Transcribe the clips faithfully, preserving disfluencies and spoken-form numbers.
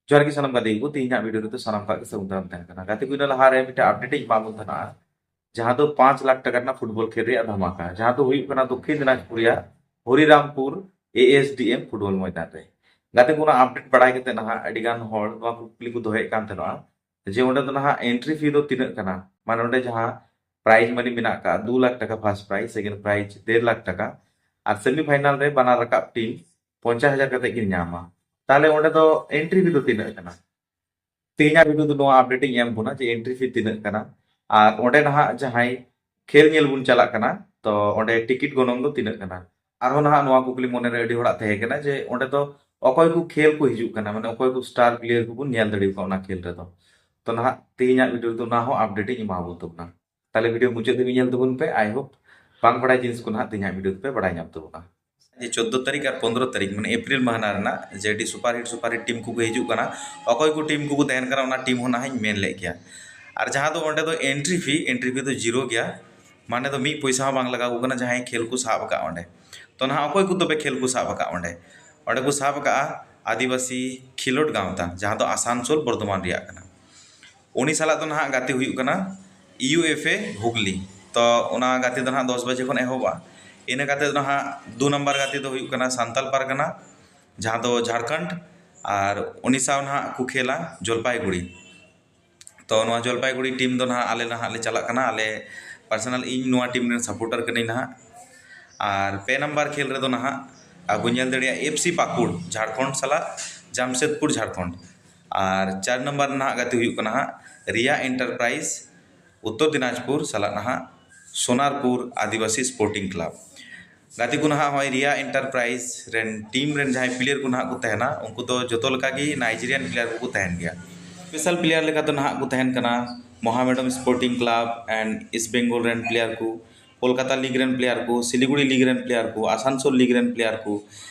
ᱡᱚᱦᱟᱨ ᱜᱮ ᱥᱟᱱᱟᱢ ᱜᱟᱛᱮ ᱠᱚ, ᱛᱮᱦᱮᱧᱟᱜ ᱵᱷᱤᱰᱤᱭᱳ ᱨᱮᱫᱚ ᱥᱟᱱᱟᱢ ᱠᱚᱣᱟᱜ ᱜᱮ ᱥᱟᱹᱜᱩᱱ ᱫᱟᱨᱟᱢ ᱛᱟᱦᱮᱱ ᱠᱟᱱᱟ᱾ ᱜᱟᱛᱮ ᱠᱚ, ᱤᱱᱟᱹ ᱞᱟᱦᱟᱨᱮ ᱢᱤᱫᱴᱮᱱ ᱟᱯᱰᱮᱴ ᱤᱧ ᱮᱢᱟ ᱵᱚᱱ ᱛᱟᱦᱮᱱᱟ, ᱡᱟᱦᱟᱸ ᱫᱚ ᱯᱟᱸᱪ ᱞᱟᱠᱷ ᱴᱟᱠᱟ ᱨᱮᱱᱟᱜ ᱯᱷᱩᱴᱵᱚᱞ ᱠᱷᱮᱞ ᱨᱮᱭᱟᱜ ᱫᱷᱟᱢᱟᱠᱟ, ᱡᱟᱦᱟᱸ ᱫᱚ ᱦᱩᱭᱩᱜ ᱠᱟᱱᱟ ᱫᱚᱠᱠᱷᱤᱱ ᱫᱤᱱᱟᱡᱽᱯᱩᱨ ᱨᱮᱭᱟᱜ ᱦᱚᱨᱤᱨᱟᱢᱯᱩᱨ ᱮ ᱮᱥ ᱰᱤ ᱮᱢ ᱯᱷᱩᱴᱵᱚᱞ ᱢᱚᱭᱫᱟᱱ ᱨᱮ᱾ ᱜᱟᱛᱮ ᱠᱚ, ᱚᱱᱟ ᱟᱯᱰᱮᱴ ᱵᱟᱲᱟᱭ ᱠᱟᱛᱮ ᱱᱟᱦᱟᱜ ᱟᱹᱰᱤ ᱜᱟᱱ ᱦᱚᱲ ᱱᱚᱣᱟ ᱠᱩᱠᱞᱤ ᱠᱚ ᱫᱚᱦᱚᱭᱮᱫ ᱠᱟᱱ ᱛᱟᱦᱮᱱᱟ ᱡᱮ ᱚᱸᱰᱮ ᱫᱚ ᱱᱟᱦᱟᱜ ᱮᱱᱴᱨᱤ ᱯᱷᱤ ᱫᱚ ᱛᱤᱱᱟᱹᱜ ᱠᱟᱱᱟ, ᱢᱟᱱᱮ ᱚᱸᱰᱮ ᱡᱟᱦᱟᱸ ᱯᱨᱟᱭᱤᱡᱽ ᱢᱟᱱᱤ ᱢᱮᱱᱟᱜ ᱟᱠᱟᱫ ᱫᱩ ᱞᱟᱠᱷ ᱴᱟᱠᱟ ᱯᱷᱟᱨᱥᱴ ᱯᱨᱟᱭᱤᱡᱽ, ᱥᱮᱠᱮᱱᱰ ᱯᱨᱟᱭᱤᱡᱽ ᱰᱮᱲ ᱞᱟᱠᱷ ᱴᱟᱠᱟ, ᱟᱨ ᱥᱮᱢᱤ ᱯᱷᱟᱭᱱᱟᱞ ᱨᱮ ᱵᱟᱱᱟᱨ ᱨᱟᱠᱟᱵ ᱴᱤᱢ ᱯᱚᱧᱪᱟᱥ ᱦᱟᱡᱟᱨ ᱠᱟᱛᱮ ᱠᱤᱱ ᱧᱟᱢᱟ᱾ ᱛᱟᱦᱚᱞᱮ ᱚᱸᱰᱮ ᱫᱚ ᱮᱱᱴᱨᱤ ᱯᱷᱤ ᱫᱚ ᱛᱤᱱᱟᱹᱜ ᱠᱟᱱᱟ? ᱛᱮᱦᱮᱧᱟᱜ ᱵᱷᱤᱰᱤᱭᱳ ᱫᱚ ᱱᱚᱣᱟ ᱟᱯᱰᱮᱴ ᱤᱧ ᱮᱢ ᱵᱚᱱᱟ ᱡᱮ ᱮᱱᱴᱨᱤ ᱯᱷᱤ ᱛᱤᱱᱟᱹᱜ ᱠᱟᱱᱟ, ᱟᱨ ᱚᱸᱰᱮ ᱱᱟᱦᱟᱜ ᱡᱟᱦᱟᱸᱭ ᱠᱷᱮᱞ ᱧᱮᱞ ᱵᱚᱱ ᱪᱟᱞᱟᱜ ᱠᱟᱱᱟ, ᱛᱚ ᱚᱸᱰᱮ ᱴᱤᱠᱤᱴ ᱜᱚᱱᱚᱝ ᱫᱚ ᱛᱤᱱᱟᱹᱜ ᱠᱟᱱᱟ? ᱟᱨᱦᱚᱸ ᱱᱟᱦᱟᱜ ᱱᱚᱣᱟ ᱠᱩᱠᱞᱤ ᱢᱚᱱᱮᱨᱮ ᱟᱹᱰᱤ ᱦᱚᱲᱟᱜ ᱛᱟᱦᱮᱸ ᱠᱟᱱᱟ ᱡᱮ ᱚᱸᱰᱮ ᱫᱚ ᱚᱠᱚᱭ ᱠᱚ ᱠᱷᱮᱞ ᱠᱚ ᱦᱤᱡᱩᱜ ᱠᱟᱱᱟ, ᱢᱟᱱᱮ ᱚᱠᱚᱭ ᱠᱚ ᱥᱴᱟᱨ ᱯᱞᱮᱭᱟᱨ ᱠᱚᱵᱚᱱ ᱧᱮᱞ ᱫᱟᱲᱮ ᱟᱠᱚᱣᱟ ᱚᱱᱟ ᱠᱷᱮᱞ ᱨᱮᱫᱚ᱾ ᱛᱚ ᱱᱟᱦᱟᱜ ᱛᱮᱦᱮᱧᱟᱜ ᱵᱷᱤᱰᱤᱭᱳ ᱨᱮᱫᱚ ᱚᱱᱟ ᱦᱚᱸ ᱟᱯᱰᱮᱴ ᱤᱧ ᱮᱢᱟ ᱵᱚᱱ ᱛᱟᱵᱚᱱᱟ᱾ ᱛᱟᱦᱞᱮ ᱵᱷᱤᱰᱤᱭᱳ ᱢᱩᱪᱟᱹᱫ ᱫᱷᱟᱹᱵᱤᱡ ᱧᱮᱞ ᱛᱟᱵᱚᱱ ᱯᱮ᱾ I hope ᱵᱟᱝ ᱵᱟᱲᱟᱭ ᱡᱤᱱᱤᱥ ᱠᱚ ᱱᱟᱦᱟᱜ ᱛᱮᱦᱮᱧᱟᱜ ᱵᱷᱤᱰᱤᱭᱳ ᱨᱮᱯᱮ ᱵᱟᱲᱟᱭ ᱧᱟᱢ ᱛᱟᱵᱚᱱᱟ᱾ ᱡᱮ ᱪᱳᱫᱽᱫᱳ ᱛᱟᱹᱨᱤᱠᱷ ᱟᱨ ᱯᱚᱱᱫᱽᱨᱚ ᱛᱟᱹᱨᱤᱠᱷ, ᱢᱟᱱᱮ ᱮᱯᱨᱤᱞ ᱢᱟᱦᱱᱟ ᱨᱮᱱᱟᱜ ᱡᱮ ᱟᱹᱰᱤ super hit super hit team ᱠᱚᱠᱚ ᱦᱤᱡᱩᱜ ᱠᱟᱱᱟ, ᱚᱠᱚᱭ ᱠᱚ ᱴᱤᱢ ᱠᱚᱠᱚ ᱛᱟᱦᱮᱱ ᱠᱟᱱᱟ, ᱚᱱᱟ ᱴᱤᱢ ᱦᱚᱸ ᱱᱟᱦᱟᱜ ᱤᱧ ᱢᱮᱱ ᱞᱮᱫ ᱜᱮᱭᱟ᱾ ᱟᱨ ᱡᱟᱦᱟᱸ ᱫᱚ ᱚᱸᱰᱮ ᱫᱚ ᱮᱱᱴᱨᱤ ᱯᱷᱤ, ᱮᱱᱴᱨᱤ ᱯᱷᱤ ᱫᱚ ᱡᱤᱨᱳ ᱜᱮᱭᱟ, ᱢᱟᱱᱮ ᱫᱚ ᱢᱤᱫ ᱯᱚᱭᱥᱟ ᱦᱚᱸ ᱵᱟᱝ ᱞᱟᱜᱟᱣ ᱟᱠᱚ ᱠᱟᱱᱟ ᱡᱟᱦᱟᱸᱭ ᱠᱷᱮᱞ ᱠᱚ ᱥᱟᱵ ᱟᱠᱟᱫ ᱚᱸᱰᱮ᱾ ᱛᱚ ᱱᱟᱦᱟᱜ ᱚᱠᱚᱭ ᱠᱚ ᱛᱚᱵᱮ ᱠᱷᱮᱞ ᱠᱚ ᱥᱟᱵ ᱟᱠᱟᱫ ᱚᱸᱰᱮ? ᱚᱸᱰᱮ ᱠᱚ ᱥᱟᱵ ᱟᱠᱟᱫᱼᱟ ᱟᱹᱫᱤᱵᱟᱹᱥᱤ ᱠᱷᱮᱞᱳᱰ ᱜᱟᱶᱛᱟ, ᱡᱟᱦᱟᱸ ᱫᱚ ᱟᱥᱟᱱᱥᱳᱞ ᱵᱚᱨᱫᱷᱚᱢᱟᱱ ᱨᱮᱭᱟᱜ ᱠᱟᱱᱟ᱾ ᱩᱱᱤ ᱥᱟᱞᱟᱜ ᱫᱚ ᱱᱟᱦᱟᱜ ᱜᱟᱛᱮ ᱦᱩᱭᱩᱜ ᱠᱟᱱᱟ ᱤᱭᱩ ᱮᱯᱷ ᱮ ᱦᱩᱜᱽᱞᱤ᱾ ᱛᱚ ᱚᱱᱟ ᱜᱟᱛᱮ ᱫᱚ ᱱᱟᱦᱟᱜ ᱫᱚᱥ ᱵᱟᱡᱮ ᱠᱷᱚᱱ ᱮᱦᱚᱵᱚᱜᱼᱟ᱾ ᱤᱱᱟᱹ ᱠᱟᱛᱮ ᱫᱚ ᱱᱟᱦᱟᱜ ᱫᱩ ᱱᱟᱢᱵᱟᱨ ᱜᱟᱛᱮ ᱫᱚ ᱦᱩᱭᱩᱜ ᱠᱟᱱᱟ ᱥᱟᱱᱛᱟᱞ ᱯᱟᱨᱜᱟᱱᱟ, ᱡᱟᱦᱟᱸ ᱫᱚ ᱡᱷᱟᱲᱠᱷᱚᱸᱰ, ᱟᱨ ᱩᱱᱤ ᱥᱟᱶ ᱱᱟᱦᱟᱜ ᱠᱚ ᱠᱷᱮᱞᱟ ᱡᱚᱞᱯᱟᱭᱜᱩᱲᱤ᱾ ᱛᱚ ᱱᱚᱣᱟ ᱡᱚᱞᱯᱟᱭᱜᱩᱲᱤ ᱴᱤᱢ ᱫᱚ ᱱᱟᱦᱟᱜ ᱟᱞᱮ ᱱᱟᱦᱟᱜ ᱞᱮ ᱪᱟᱞᱟᱜ ᱠᱟᱱᱟ, ᱟᱞᱮ ᱯᱟᱨᱥᱚᱱᱟᱞ ᱤᱧ ᱱᱚᱣᱟ ᱴᱤᱢ ᱨᱮᱱ ᱥᱟᱯᱳᱨᱴᱟᱨ ᱠᱟᱹᱱᱟᱹᱧ ᱱᱟᱦᱟᱜ᱾ ᱟᱨ ᱯᱮ ᱱᱟᱢᱵᱟᱨ ᱠᱷᱮᱞ ᱨᱮᱫᱚ ᱱᱟᱦᱟᱜ ᱟᱵᱚ ᱧᱮᱞ ᱫᱟᱲᱮᱭᱟᱜᱼᱟ ᱮᱯᱷ ᱥᱤ ᱯᱟᱠᱩᱲ ᱡᱷᱟᱲᱠᱷᱚᱸᱰ ᱥᱟᱞᱟᱜ ᱡᱟᱢᱥᱮᱫᱽᱯᱩᱨ ᱡᱷᱟᱲᱠᱷᱚᱸᱰ᱾ ᱟᱨ ᱪᱟᱨ ᱱᱟᱢᱵᱟᱨ ᱨᱮ ᱱᱟᱦᱟᱜ ᱜᱟᱛᱮ ᱦᱩᱭᱩᱜ ᱠᱟᱱᱟ ᱦᱟᱸᱜ ᱨᱤᱭᱟ ᱮᱱᱴᱟᱨᱯᱨᱟᱭᱤᱡᱽ ᱩᱛᱛᱚᱨ ᱫᱤᱱᱟᱡᱽᱯᱩᱨ ᱥᱟᱞᱟᱜ ᱱᱟᱦᱟᱜ ᱥᱳᱱᱟᱨᱯᱩᱨ ᱟᱹᱫᱤᱵᱟᱹᱥᱤ ᱥᱯᱳᱨᱴᱤᱝ ᱠᱞᱟᱵᱽ᱾ ᱜᱟᱛᱮ ᱠᱚ ᱱᱟᱦᱟᱜ ᱦᱚᱸᱜᱼᱚᱭ ᱨᱤᱭᱟ ᱮᱱᱴᱟᱨᱯᱨᱟᱭᱤᱡᱽ ᱨᱮᱱ ᱴᱤᱢ ᱨᱮᱱ ᱡᱟᱦᱟᱸᱭ ᱯᱞᱮᱭᱟᱨ ᱠᱚ ᱱᱟᱦᱟᱜ ᱠᱚ ᱛᱟᱦᱮᱱᱟ, ᱩᱱᱠᱩ ᱫᱚ ᱡᱚᱛᱚ ᱞᱮᱠᱟᱜᱮ ᱱᱟᱭᱡᱮᱨᱤᱭᱟᱱ ᱯᱞᱮᱭᱟᱨ ᱠᱚᱠᱚ ᱛᱟᱦᱮᱱ ᱜᱮᱭᱟ᱾ ᱥᱯᱮᱥᱟᱞ ᱯᱞᱮᱭᱟᱨ ᱞᱮᱠᱟ ᱫᱚ ᱱᱟᱦᱟᱜ ᱠᱚ ᱛᱟᱦᱮᱱ ᱠᱟᱱᱟ Mohammedan Sporting Club and East Bengal ᱨᱮᱱ ᱯᱞᱮᱭᱟᱨ ᱠᱚ, ᱠᱳᱞᱠᱟᱛᱟ ᱞᱤᱜᱽ ᱨᱮᱱ ᱯᱞᱮᱭᱟᱨ ᱠᱚ, ᱥᱤᱞᱤᱜᱩᱲᱤ ᱞᱤᱜᱽ ᱨᱮᱱ ᱯᱞᱮᱭᱟᱨ ᱠᱚ, ᱟᱥᱟᱱᱥᱳᱞ ᱞᱤᱜᱽ ᱨᱮᱱ ᱯᱞᱮᱭᱟᱨ ᱠᱚ,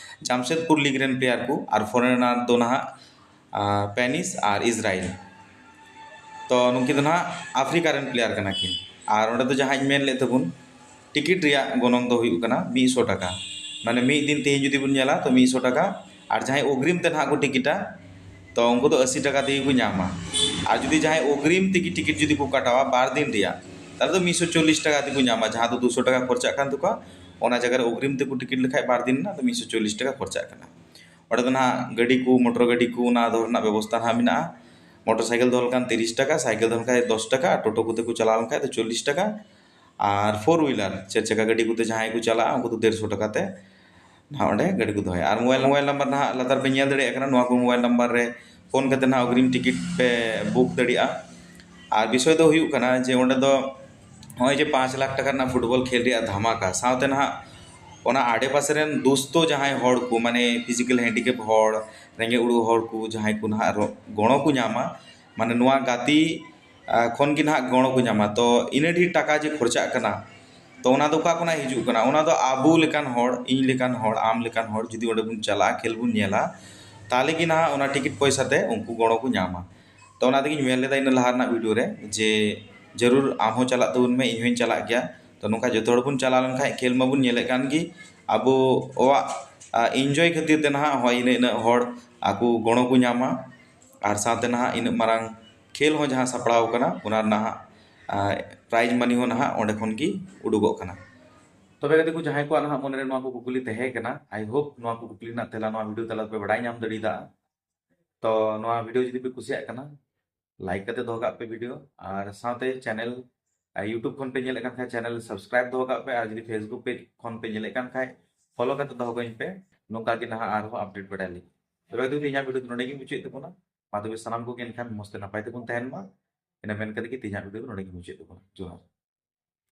ᱡᱟᱢᱥᱮᱫᱽᱯᱩᱨ ᱞᱤᱜᱽ ᱨᱮᱱ ᱯᱞᱮᱭᱟᱨ ᱠᱚ, ᱟᱨ ᱯᱷᱚᱨᱮᱱᱟᱨ ᱫᱚ ᱱᱟᱦᱟᱜ ᱟᱨ ᱯᱮᱱᱤᱥ ᱟᱨ ᱤᱥᱨᱟᱭᱮᱞ᱾ ᱛᱚ ᱱᱩᱠᱤᱱ ᱫᱚ ᱱᱟᱦᱟᱜ ᱟᱯᱷᱨᱤᱠᱟ ᱨᱮᱱ ᱯᱞᱮᱭᱟᱨ ᱠᱟᱱᱟ ᱠᱤᱱ᱾ ᱟᱨ ᱚᱸᱰᱮ ᱫᱚ ᱡᱟᱦᱟᱸᱧ ᱢᱮᱱ ᱞᱮᱫ ᱛᱟᱵᱚᱱ, ᱴᱤᱠᱤᱴ ᱨᱮᱭᱟᱜ ᱜᱚᱱᱚᱝ ᱫᱚ ᱦᱩᱭᱩᱜ ᱠᱟᱱᱟ ᱢᱤᱫ ᱥᱚ ᱴᱟᱠᱟ᱾ ᱢᱟᱱᱮ ᱢᱤᱫ ᱫᱤᱱ ᱛᱮᱦᱮᱧ ᱡᱩᱫᱤ ᱵᱚᱱ ᱧᱮᱞᱟ, ᱛᱚ ᱢᱤᱫ ᱥᱚ ᱴᱟᱠᱟ᱾ ᱟᱨ ᱡᱟᱦᱟᱸᱭ ᱚᱜᱽᱨᱤᱢ ᱛᱮ ᱱᱟᱦᱟᱜ ᱠᱚ ᱴᱤᱠᱤᱴᱟ, ᱛᱚ ᱩᱱᱠᱩ ᱫᱚ ᱟᱥᱤ ᱴᱟᱠᱟ ᱛᱮᱜᱮ ᱠᱚ ᱧᱟᱢᱟ᱾ ᱟᱨ ᱡᱩᱫᱤ ᱡᱟᱦᱟᱸᱭ ᱚᱜᱽᱨᱤᱢ ᱛᱮᱜᱮ ᱴᱤᱠᱤᱴ ᱡᱩᱫᱤ ᱠᱚ ᱠᱟᱴᱟᱣᱟ ᱵᱟᱨ ᱫᱤᱱ ᱨᱮᱭᱟᱜ, ᱛᱟᱦᱚᱞᱮ ᱫᱚ ᱢᱤᱫᱥᱚ ᱪᱚᱞᱞᱤᱥ ᱴᱟᱠᱟ ᱛᱮᱠᱚ ᱧᱟᱢᱟ᱾ ᱡᱟᱦᱟᱸ ᱫᱚ ᱫᱩᱥᱚ ᱴᱟᱠᱟ ᱠᱷᱚᱨᱪᱟᱜ ᱠᱟᱱ ᱛᱟᱠᱚᱣᱟ, ᱚᱱᱟ ᱡᱟᱭᱜᱟ ᱨᱮ ᱚᱜᱽᱨᱤᱢ ᱛᱮᱠᱚ ᱴᱤᱠᱤᱴ ᱞᱮᱠᱷᱟᱡ ᱵᱟᱨ ᱫᱤᱱ ᱨᱮᱱᱟᱜ ᱫᱚ ᱢᱤᱫᱥᱚ ᱪᱚᱞᱞᱤᱥ ᱴᱟᱠᱟ ᱠᱷᱚᱨᱪᱟᱜ ᱠᱟᱱᱟ᱾ ᱚᱸᱰᱮ ᱫᱚ ᱱᱟᱦᱟᱜ ᱜᱟᱹᱰᱤ ᱠᱚ, ᱢᱚᱴᱚᱨ ᱜᱟᱹᱰᱤ ᱠᱚ, ᱚᱱᱟ ᱫᱚ ᱨᱮᱱᱟᱜ ᱵᱮᱵᱚᱥᱛᱷᱟ ᱱᱟᱦᱟᱜ ᱢᱮᱱᱟᱜᱼᱟ᱾ ᱢᱚᱴᱚᱨ ᱥᱟᱭᱠᱮᱞ ᱫᱚᱦᱚ ᱞᱮᱠᱷᱟᱱ ᱛᱤᱨᱤᱥ ᱴᱟᱠᱟ, ᱥᱟᱭᱠᱮᱞ ᱫᱚᱦᱚ ᱞᱮᱠᱷᱟᱱ ᱫᱚᱥ ᱴᱟᱠᱟ, ᱟᱨ ᱴᱳᱴᱳ ᱠᱚᱛᱮ ᱠᱚ ᱪᱟᱞᱟᱣ ᱞᱮᱱᱠᱷᱟᱱ ᱫᱚ ᱪᱚᱞᱞᱤᱥ ᱴᱟᱠᱟ, ᱟᱨ ᱯᱷᱳᱨ ᱦᱩᱭᱞᱟᱨ, ᱪᱟᱨ ᱪᱟᱠᱟ ᱜᱟᱹᱰᱤ ᱠᱚᱛᱮ ᱡᱟᱦᱟᱸᱭ ᱠᱚ ᱪᱟᱞᱟᱜᱼᱟ, ᱩᱱᱠᱩ ᱫᱚ ᱰᱮᱲᱥᱚ ᱴᱟᱠᱟ ᱛᱮ ᱱᱟᱦᱟᱜ ᱚᱸᱰᱮ ᱜᱟᱹᱰᱤ ᱠᱚ ᱫᱚᱦᱚᱭᱟ᱾ ᱟᱨ ᱢᱳᱵᱟᱭᱤᱞ, ᱢᱳᱵᱟᱭᱤᱞ ᱱᱟᱢᱵᱟᱨ ᱱᱟᱦᱟᱜ ᱞᱟᱛᱟᱨ ᱯᱮ ᱧᱮᱞ ᱫᱟᱲᱮᱭᱟᱜ ᱠᱟᱱᱟ, ᱱᱚᱣᱟ ᱠᱚ ᱢᱳᱵᱟᱭᱤᱞ ᱱᱟᱢᱵᱟᱨ ᱨᱮ ᱯᱷᱳᱱ ᱠᱟᱛᱮ ᱱᱟᱦᱟᱜ ᱚᱜᱽᱨᱤᱢ ᱴᱤᱠᱤᱴ ᱯᱮ ᱵᱩᱠ ᱫᱟᱲᱮᱭᱟᱜᱼᱟ᱾ ᱟᱨ ᱵᱤᱥᱚᱭ ᱫᱚ ᱦᱩᱭᱩᱜ ᱠᱟᱱᱟ ᱡᱮ ᱚᱸᱰᱮ ᱫᱚ ᱱᱚᱜᱼᱚᱭ ᱡᱮ ᱯᱟᱸᱪ ᱞᱟᱠᱷ ᱴᱟᱠᱟ ᱨᱮᱱᱟᱜ ᱯᱷᱩᱴᱵᱚᱞ ᱠᱷᱮᱞ ᱨᱮᱭᱟᱜ ᱫᱷᱟᱢᱟᱠᱟ, ᱥᱟᱶᱛᱮ ᱱᱟᱦᱟᱜ ᱚᱱᱟ ᱟᱰᱮᱯᱟᱥᱮ ᱨᱮᱱ ᱫᱩᱥᱛᱚ ᱡᱟᱦᱟᱸᱭ ᱦᱚᱲ ᱠᱚ, ᱢᱟᱱᱮ ᱯᱷᱤᱡᱤᱠᱮᱞ ᱦᱮᱱᱰᱤᱠᱮᱯ ᱦᱚᱲ, ᱨᱮᱸᱜᱮᱡ ᱚᱲᱩᱜ ᱦᱚᱲ ᱠᱚ, ᱡᱟᱦᱟᱸᱭ ᱠᱚ ᱱᱟᱦᱟᱜ ᱨᱚ-, ᱜᱚᱲᱚ ᱠᱚ ᱧᱟᱢᱟ, ᱢᱟᱱᱮ ᱱᱚᱣᱟ ᱜᱟᱛᱮ, ᱟ, ᱠᱷᱚᱱ ᱜᱮ ᱱᱟᱦᱟᱜ ᱜᱚᱲᱚ ᱠᱚ ᱧᱟᱢᱟ᱾ ᱛᱚ ᱤᱱᱟᱹ ᱰᱷᱮᱨ ᱴᱟᱠᱟ ᱡᱮ ᱠᱷᱚᱨᱪᱟᱜ ᱠᱟᱱᱟ, ᱛᱚ ᱚᱱᱟ ᱫᱚ ᱚᱠᱟ ᱠᱷᱚᱱᱟᱜ ᱦᱤᱡᱩᱜ ᱠᱟᱱᱟ? ᱚᱱᱟ ᱫᱚ ᱟᱵᱚ ᱞᱮᱠᱟᱱ ᱦᱚᱲ, ᱤᱧ ᱞᱮᱠᱟᱱ ᱦᱚᱲ, ᱟᱢ ᱞᱮᱠᱟᱱ ᱦᱚᱲ ᱡᱩᱫᱤ ᱚᱸᱰᱮ ᱵᱚᱱ ᱪᱟᱞᱟᱜᱼᱟ, ᱠᱷᱮᱞ ᱵᱚᱱ ᱧᱮᱞᱟ, ᱛᱟᱦᱚᱞᱮ ᱜᱮ ᱱᱟᱦᱟᱜ ᱚᱱᱟ ᱴᱤᱠᱤᱴ ᱯᱚᱭᱥᱟ ᱛᱮ ᱩᱱᱠᱩ ᱜᱚᱲᱚ ᱠᱚ ᱧᱟᱢᱟ᱾ ᱛᱚ ᱚᱱᱟ ᱛᱮᱜᱤᱧ ᱢᱮᱱ ᱞᱮᱫᱟ ᱤᱱᱟᱹ ᱞᱟᱦᱟ ᱨᱮᱱᱟᱜ ᱵᱷᱤᱰᱤᱭᱳ ᱨᱮ ᱡᱮ ᱡᱟᱹᱨᱩᱲ ᱟᱢ ᱦᱚᱸ ᱪᱟᱞᱟᱜ ᱛᱟᱵᱚᱱ ᱢᱮ, ᱤᱧ ᱦᱚᱸᱧ ᱪᱟᱞᱟᱜ ᱜᱮᱭᱟ᱾ ᱛᱚ ᱱᱚᱝᱠᱟ ᱡᱚᱛᱚ ᱦᱚᱲ ᱵᱚᱱ ᱪᱟᱞᱟᱣ ᱞᱮᱱᱠᱷᱟᱱ ᱠᱷᱮᱞ ᱢᱟᱵᱚᱱ ᱧᱮᱞᱮᱫ ᱠᱟᱱ ᱜᱮ, ᱟᱵᱚᱣᱟᱜ, ᱟ, ᱤᱱᱡᱚᱭ ᱠᱷᱟᱹᱛᱤᱨ ᱛᱮ ᱱᱟᱦᱟᱜ ᱦᱚᱸ ᱤᱱᱟᱹᱜ ᱤᱱᱟᱹᱜ ᱦᱚᱲ ᱟᱠᱚ ᱜᱚᱲᱚ ᱠᱚ ᱧᱟᱢᱟ᱾ ᱟᱨ ᱥᱟᱶᱛᱮ ᱱᱟᱦᱟᱜ ᱤᱱᱟᱹᱜ ᱢᱟᱨᱟᱝ ᱠᱷᱮᱞ ᱦᱚᱸ ᱡᱟᱦᱟᱸ ᱥᱟᱯᱲᱟᱣ ᱠᱟᱱᱟ, ᱚᱱᱟ ᱨᱮᱱᱟᱜ ᱦᱟᱸᱜ, ᱟ, ᱯᱨᱟᱭᱤᱡᱽ ᱢᱟᱱᱤ ᱦᱚᱸ ᱱᱟᱦᱟᱜ ᱚᱸᱰᱮ ᱠᱷᱚᱱ ᱜᱮ ᱩᱰᱩᱠᱚᱜ ᱠᱟᱱᱟ᱾ ᱛᱚᱵᱮ ᱜᱟᱛᱮ ᱠᱚ, ᱡᱟᱦᱟᱸᱭ ᱠᱚᱣᱟᱜ ᱱᱟᱦᱟᱜ ᱢᱚᱱᱮᱨᱮ ᱱᱚᱣᱟ ᱠᱚ ᱠᱩᱠᱞᱤ ᱛᱟᱦᱮᱸ ᱠᱟᱱᱟ, I hope ᱱᱚᱣᱟ ᱠᱚ ᱠᱩᱠᱞᱤ ᱨᱮᱱᱟᱜ ᱛᱮᱞᱟ ᱱᱚᱣᱟ ᱵᱷᱤᱰᱤᱭᱳ ᱛᱟᱞᱟ ᱛᱮᱯᱮ ᱵᱟᱲᱟᱭ ᱧᱟᱢ ᱫᱟᱲᱮᱭᱟᱫᱟ᱾ ᱛᱚ ᱱᱚᱣᱟ ᱵᱷᱤᱰᱤᱭᱳ ᱡᱩᱫᱤ ᱯᱮ ᱠᱩᱥᱤᱭᱟᱜ ᱠᱟᱱᱟ, ᱞᱟᱭᱤᱠ ᱠᱟᱛᱮ ᱫᱚᱦᱚ ᱠᱟᱜ ᱯᱮ ᱵᱷᱤᱰᱤᱭᱳ, ᱟᱨ ᱥᱟᱶᱛᱮ ᱪᱮᱱᱮᱞ, ᱟ, YouTube ᱠᱷᱚᱱ ᱯᱮ ᱧᱮᱞᱮᱫ ᱠᱟᱱ ᱠᱷᱟᱱ ᱪᱮᱱᱮᱞ ᱥᱟᱵᱥᱠᱨᱟᱭᱤᱵ ᱫᱚᱦᱚ ᱠᱟᱜ ᱯᱮ, ᱟᱨ ᱡᱩᱫᱤ Facebook ᱯᱮᱡᱽ ᱠᱷᱚᱱ ᱯᱮ ᱧᱮᱞᱮᱫ ᱠᱟᱱ ᱠᱷᱟᱱ ᱯᱷᱚᱞᱳ ᱠᱟᱛᱮ ᱫᱚᱦᱚ ᱠᱟᱹᱧ ᱯᱮ, ᱱᱚᱝᱠᱟ ᱜᱮ ᱱᱟᱦᱟᱜ ᱟᱨᱦᱚᱸ ᱟᱯᱰᱮᱴ ᱵᱟᱲᱟᱭ ᱞᱟᱹᱜᱤᱫ᱾ ᱛᱚᱵᱮ ᱜᱟᱛᱮ ᱠᱚ, ᱛᱮᱦᱮᱧᱟᱜ ᱵᱷᱤᱰᱤᱭᱳ ᱫᱚ ᱱᱚᱰᱮ ᱜᱮ ᱢᱩᱪᱟᱹᱫ ᱛᱟᱵᱚᱱᱟ᱾ ᱢᱟ ᱛᱚᱵᱮ ᱥᱟᱱᱟᱢ ᱠᱚᱜᱮ ᱮᱱᱠᱷᱟᱱ ᱢᱚᱡᱽ ᱛᱮ ᱱᱟᱯᱟᱭ ᱛᱮᱵᱚᱱ ᱛᱟᱦᱮᱱ ᱢᱟ᱾ ᱤᱱᱟᱹ ᱢᱮᱱ ᱠᱟᱛᱮ ᱜᱮ ᱛᱮᱦᱮᱧᱟᱜ ᱵᱷᱤᱰᱤᱭᱳ ᱫᱚ ᱱᱚᱰᱮ ᱜᱮ ᱢᱩᱪᱟᱹᱫ ᱛᱟᱵᱚᱱᱟ᱾ ᱡᱚᱦᱟᱨ᱾